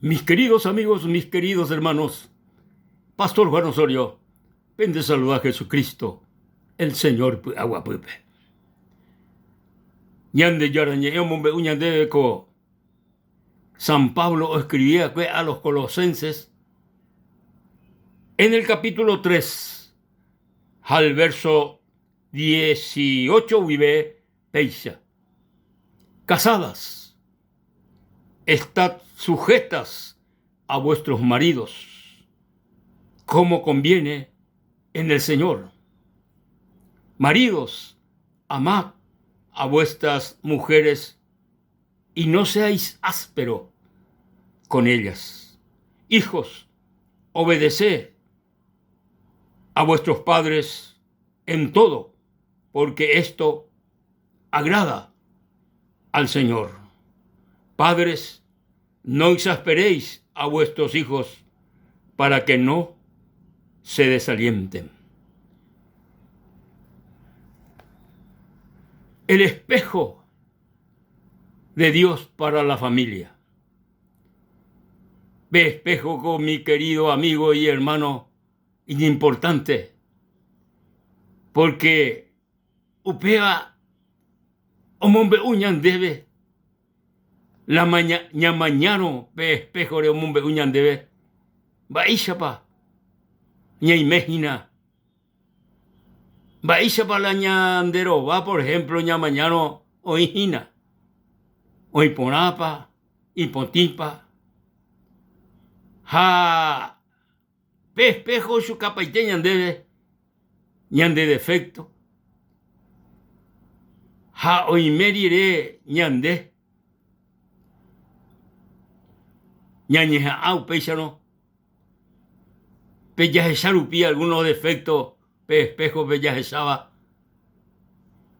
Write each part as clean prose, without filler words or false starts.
Mis queridos amigos, mis queridos hermanos, Pastor Juan Osorio, pende saluda Jesucristo, el Señor py'aguapýpe. Ñandejára ñe'ẽ omombe'u ñandéve ko San Pablo oescribi va'ekue a los Colosenses en el capítulo 3 ha el verso 18 guive péicha, Casadas, estad sujetas a vuestros maridos, como conviene en el Señor. Maridos, amad a vuestras mujeres y no seáis áspero con ellas. Hijos, obedeced a vuestros padres en todo, porque esto agrada al Señor. Padres, no exasperéis a vuestros hijos para que no se desalienten. El espejo de Dios para la familia. Pe espejo ko mi querido amigo y hermano iñimportante, porque upéva omombe'u ñandéve la ñamañárõ pe espéjore omombe'u ñandéve mba'éichapa ñaime hína. Mba'éichapa la ñande rova, por ejemplo, ñamañárõ oĩ hína? Oĩ porãpa, ipotĩpa? Ha pe espejo ochukapaite ñandéve ñande defecto ha oime rire ñande ñañeha'ã upéicharõ Pe jahecha rupi algunos defecto pe espejo-pe jahecháva,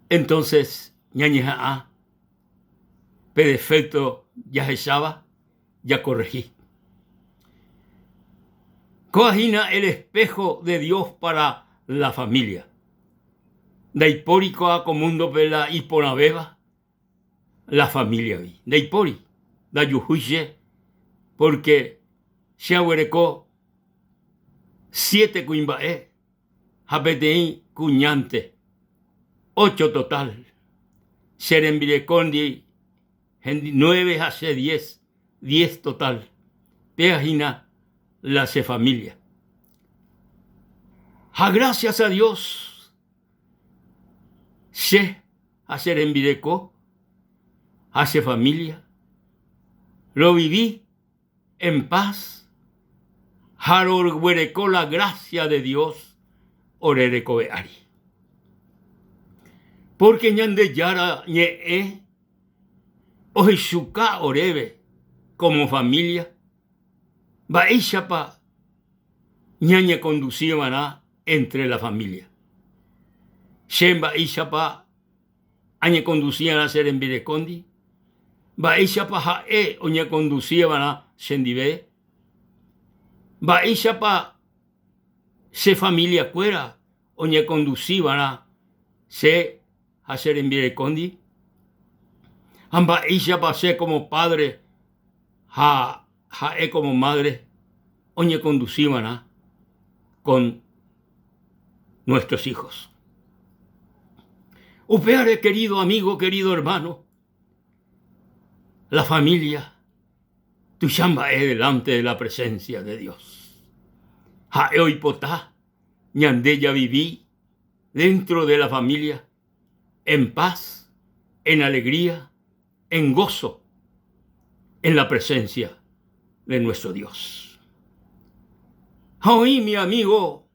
entonces ñañeha'ã pe defecto jahecháva jakorrehi. Kóva hína el espejo de Dios para la familia. Ndaipóri kóva ko mundo-pe la iporãvéva la familia-gui. Ndaipóri, ndajuhúi che, pórke che aguereko siete kuimba'e ha peteĩ kuñánte, ocho total. Che rembirekóndi nueve ha che diez, diez total. Péa hína la che familia. Ha gracias a Dios che ha che rembireko ha che familia rovivi en paz ha roguereko la gracia de Dios ore rekove ári. Pórke Ñandejára ñe'ẽ ohechuka oréve kómo familia mba'éichapa ñañekondusiva'erã entre la familia. Che mba'éichapa añekondusi'arã che rembirekóndi? Mba'éichapa ha'e oñekondusi'arã chendive? Mba'éichapa che familia-kuéra oñekondusiva'erã che ha che rembirekóndi? Ha mba'éichapa che como padre ha ha'e como madre oñekondusiva'erã con nuestros hijos. Upévare, querido amigo, querido hermano, la familia tuicha mba'e delante de la presencia de Dios. Ha'e oipota ñande javivi dentro de la familia en paz, en alegría, en gozo, en la presencia de nuestro Dios. Ha oĩ mi amigo,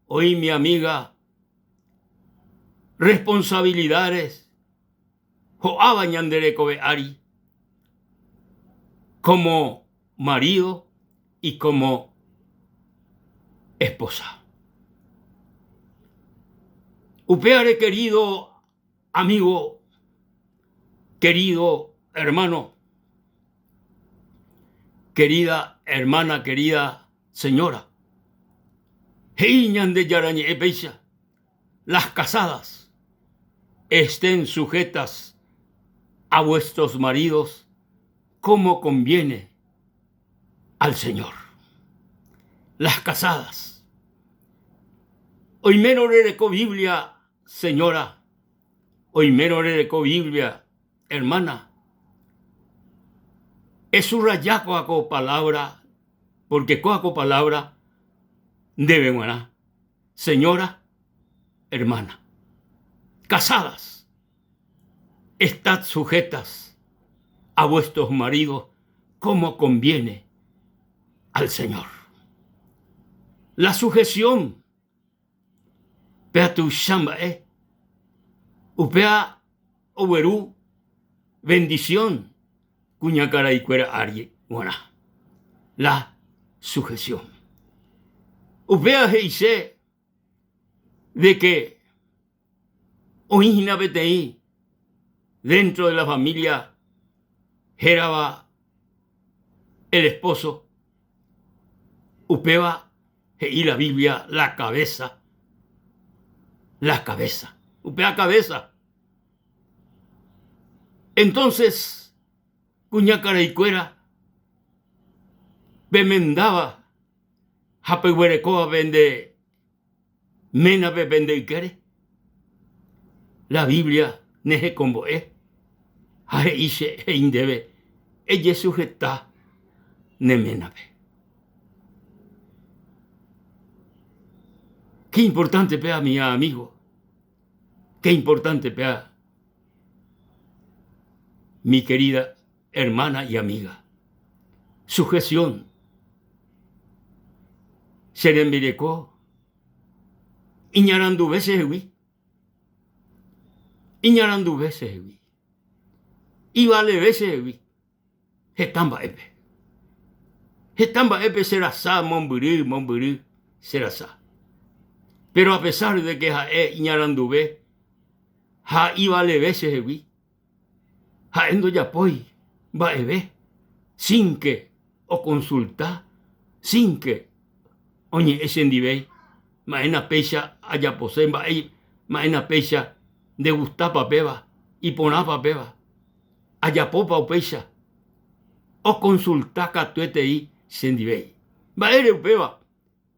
oĩ mi amiga, responsabilidades ho'áva ñande rekove ári como marido y como esposa. Upévare querido amigo, querido hermano, querida hermana, querida señora, he'i Ñandejára ñe'ẽ péicha, las casadas estén sujetas a vuestros maridos como conviene. Al Señor. Las casadas. Oimérõ rereko Biblia, señora, oimérõ rereko Biblia, hermana, esurraya kóa ko palabra, porque kóa ko palabra ndéve g̃uarã, señora, hermana. Casadas, estad sujetas a vuestros maridos como conviene al Señor. La sujeción péa tuicha mba'e, upéva ogueru bendición kuñakaraikuéra ári g̃uarã. La sujeción. Upéva he'ise de que Oĩ hína peteĩ dentro de la familia hérava el esposo, upéva he'i la Biblia la cabeza, la cabeza, upéva cabeza. Entonces kuñakaraikuéra pemendáva ha peguerekóva pende ménape pende ykére? La Biblia nehekombo'e ha he'i che he'i ndéve ejesujeta ne ménape. Qué importante péa mi amigo, qué importante péa mi querida hermana y amiga. Sujeción che rembireko iñaranduve chehegui, iñaranduve chehegui, ivaleve chehegui heta mba'épe. Heta mba'épe che rasa mombyry, mombyry che rasa. Pero a pesar de que ha'e iñaranduve ha ivaleve chehegui, Ha'e ndojapói mba'eve sínke okonsulta, sínke oñe'ẽ chendivéi, mba'éna péicha ajapose, mba'e mba'éna péicha ndegustápa péva, iporãpa péva, ajapópa upéicha, okonsulta katuetei chendivéi. Mba'ére upéva?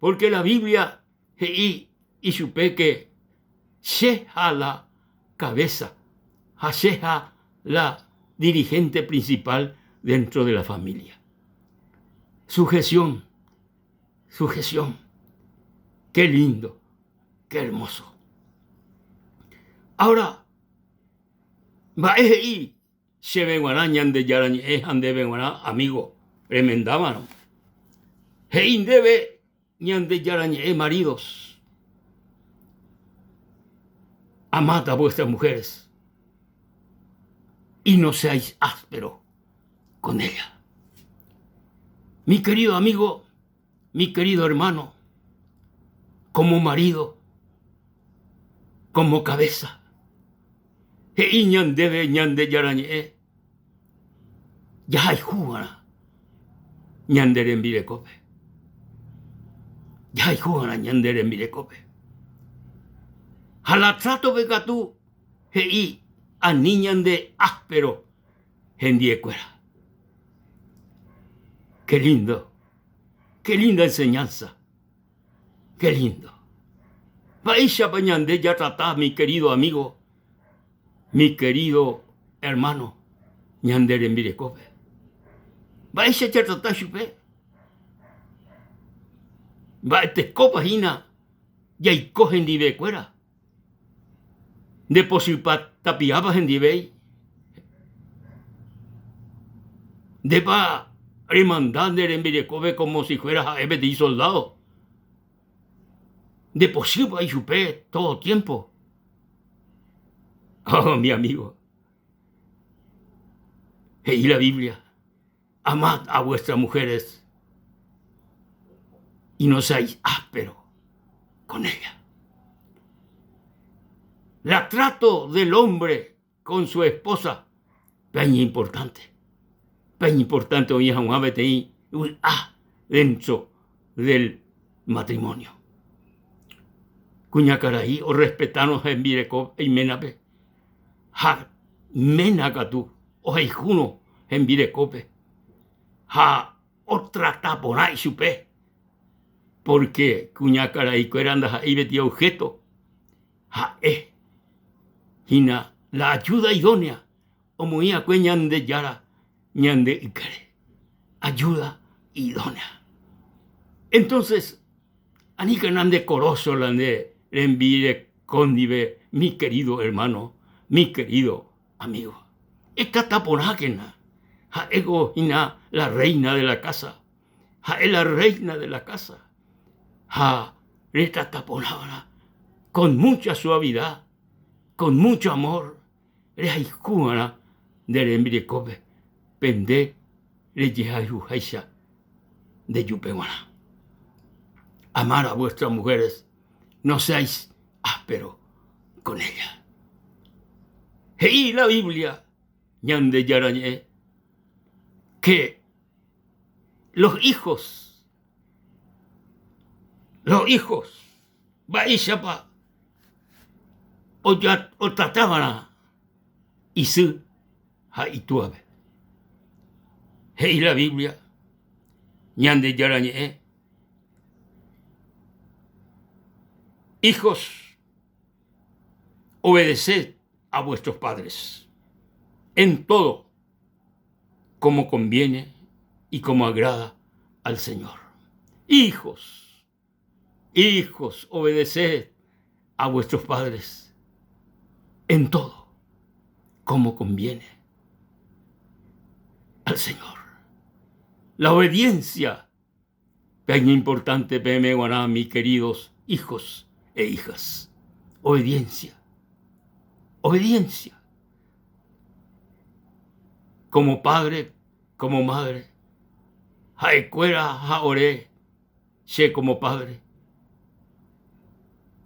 Pórke la Biblia he'i ichupe ke che ha la cabeza ha che ha la dirigente principal dentro de la familia. Sujeción, sujeción. Qué lindo, qué hermoso. Ahora, mba'e he'i Chéve g̃uarã Ñandejára Ñe'ẽ ha ndéve g̃uarã amígo remendávarõ. He'i ndéve Ñandejára Ñe'ẽ maridos, amad a vuestras mujeres y no seáis áspero con ella. Mi querido amigo, mi querido hermano, como marido, como cabeza, he'i ñandéve Ñandejára Ñe'ẽ jahayhuva'erã ñande rembirekópe. Jahayhuva'erã ñande rembirekópe. Ha la trátope katu he'i ani ñande áspero hendiekuéra. Qué lindo, qué linda enseñanza, qué lindo. Mba'éichapa ñande jatrata mi querido amigo, mi querido hermano, ñande rembirekópe? Mba'éicha jatrata chupe? Mba'etekópa hína jaiko hendivekuéra? Nde pochypa tapiápa hendivéi? Ndépa remanda nde rembirekópe como si fuera ha'e peteĩ soldado? Nde pochýpa ichupe todo tiempo? Oh, mi amigo, he'i la Biblia, amad a vuestras mujeres y no seáis áspero con ella. La trato del hombre con su esposa, peña importante. Peña importante oĩ hag̃ua peteĩ vy'a dentro del matrimonio. Kuñakarai orrespetárõ hembireko iménape ha ména katu ohayhúrõ hembirekópe ha. otrata porã ichupe, pórke kuñakaraikuéra ndaha'éi peteĩ objeto, ha'e hína la ayuda idónea omoĩ va'ekue Ñandejára ñande ykére. Ayuda idónea. Entonces, aníkena ndekoróso la nde rembireko ndive mi querido hermano, mi querido amigo. Etrata porãkena, ha'éko hína la reina de la casa, ha'e la reina de la casa ha retrata porãva'erã con mucha suavidad, con mucho amor rehayhuva'erã nde rembirekópe pe nde rejehayhuháicha ndejupe g̃uarã. Amar a vuestras mujeres, no seáis áspero con ellas. He'i la Biblia Ñandejára Ñe'ẽ que los hijos, los hijos mba'éichapa otratava'erã isy ha itúape. He'i la Biblia Ñandejára Ñe'ẽ, Hijos, obedeced a vuestros padres en todo, como conviene y como agrada al Señor. Hijos, hijos, obedeced a vuestros padres en todo, como conviene al Señor. La obediencia es importante peẽme g̃uarã mi queridos hijos e hijas. Obediencia. Obediencia. Como padre, como madre, ha'ekuéra ha ore che como padre.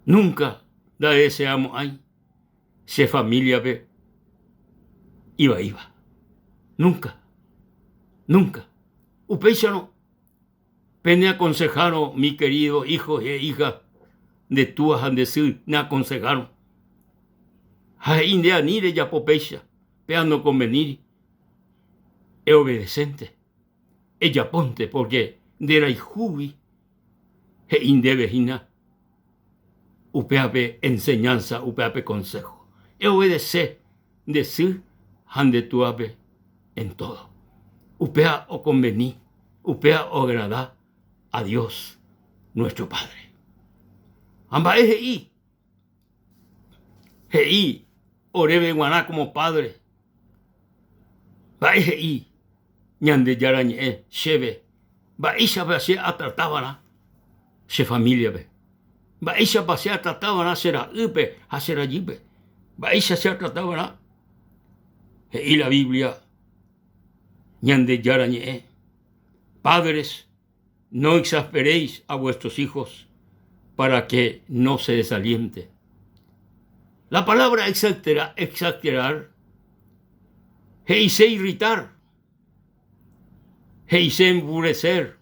Nunca ndadeseamo'ãi che familia-pe ivaíva. Nunca. Nunca. Upéicharõ peneakonsehárõ mi querido hijo he hija nde túa ha nde sy neakonsehárõ ha he'i nde ani rejapo péicha, péa nokonveníri, eobedesénte, ejapónte pórke nderayhúgui he'i ndéve hína upéva pe enseñanza, upéva pe consejo. Eobedese nde sy ha nde túape en todo. Upéva okonveni, upéva oagrada a Dios nuestro Padre. Ha mba'e he'i? He'i oréve g̃uarã como padre. Mba'e he'i Ñandejára Ñe'ẽ chéve? Mba'éichapa che atratava'erã che familia-pe? Mba'éichapa che atratava'erã che ra'ýpe ha che rajýpe? Mba'éicha che atratava'erã? He'i la Biblia Ñandejára Ñe'ẽ, Padres, no exasperéis a vuestros hijos para que no se desaliente. La palabra exasperar he'ise irritar, he'ise enfurecer.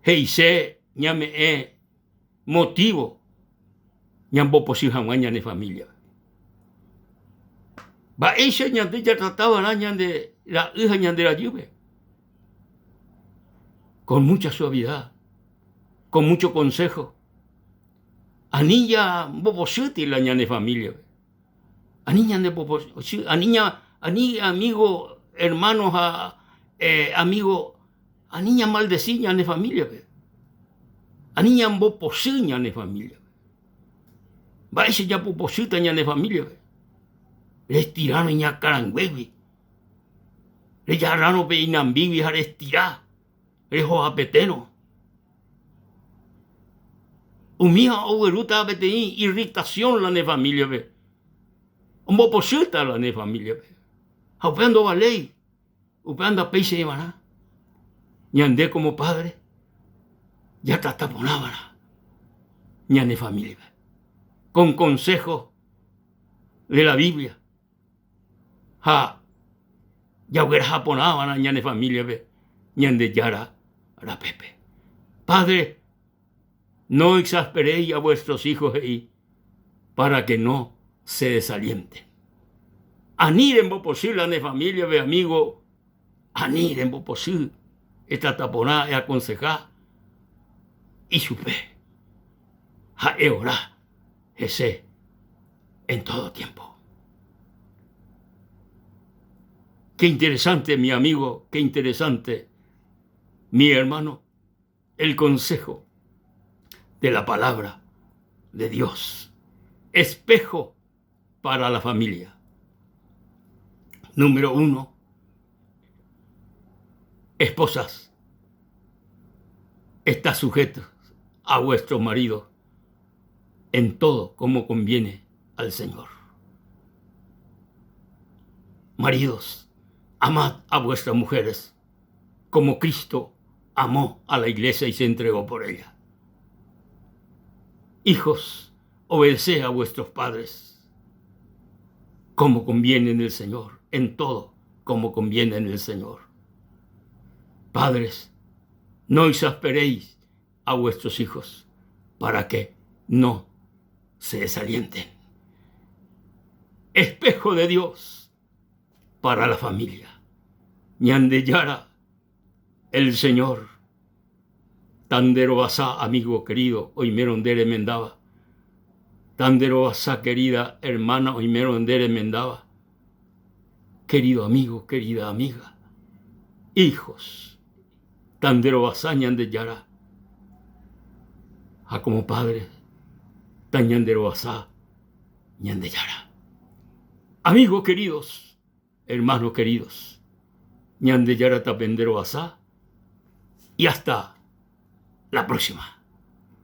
He'ise ñame'ẽ motivo ñambopochy hag̃ua ñane familia. Mba'éicha ñande jatratava'erã ñande ra'y ha ñande rajýpe? Con mucha suavidad, con mucho consejo. Ani jambopochýti la ñane familia-pe. Ani ñandepochy, ani ña, ani amigo, hermano ha eh, amigo, ani ñamaldeci ñane familia-pe. Ani ñambopochy ñane familia-pe. Mba'éicha japopochýta ñane familia-pe? Restirárõ iñakãranguégui, rejarrárõ pe inambígui ha restira, reho'apetérõ. Umíva oguerúta peteĩ irritación la ne familia-pe, ombopochýta la ne familia-pe. Ha upéva ndovaléi, upéva ndapéicha ivarã. Ñande como padre jatrata porã va'erã ñane familia-pe con consejo de la Biblia ha jagueraha porã va'erã ñane familia-pe Ñandejára rapépe. Padre, no exasperéis a vuestros hijos he'i para que no se desalienten. Ani rembopochy la ne familia-pe amigo, ani rembopochy, etrata porã, eakonseha ichupe ha eora hese en todo tiempo. Qué interesante mi amigo, qué interesante mi hermano, el consejo de la palabra de Dios. Espejo para la familia. Número 1, esposas, estad sujetos a vuestro marido en todo como conviene al Señor. Maridos, amad a vuestras mujeres como Cristo amó a la iglesia y se entregó por ella. Hijos, obedeced a vuestros padres como conviene en el Señor, en todo como conviene en el Señor. Padres, no exasperéis a vuestros hijos para que no se desalienten. Espejo de Dios para la familia. Ñandejára el Señor tanderovasa amigo querido oimérõ nde remendáva. Tanderovasa querida hermana oimérõ nde remendáva. Querido amigo, querida amiga, hijos, tanderovasa Ñandejára ha como padre tañanderovasa Ñandejára. Amigos queridos, hermanos queridos, Ñandejára tapenderovasa y hasta la próxima.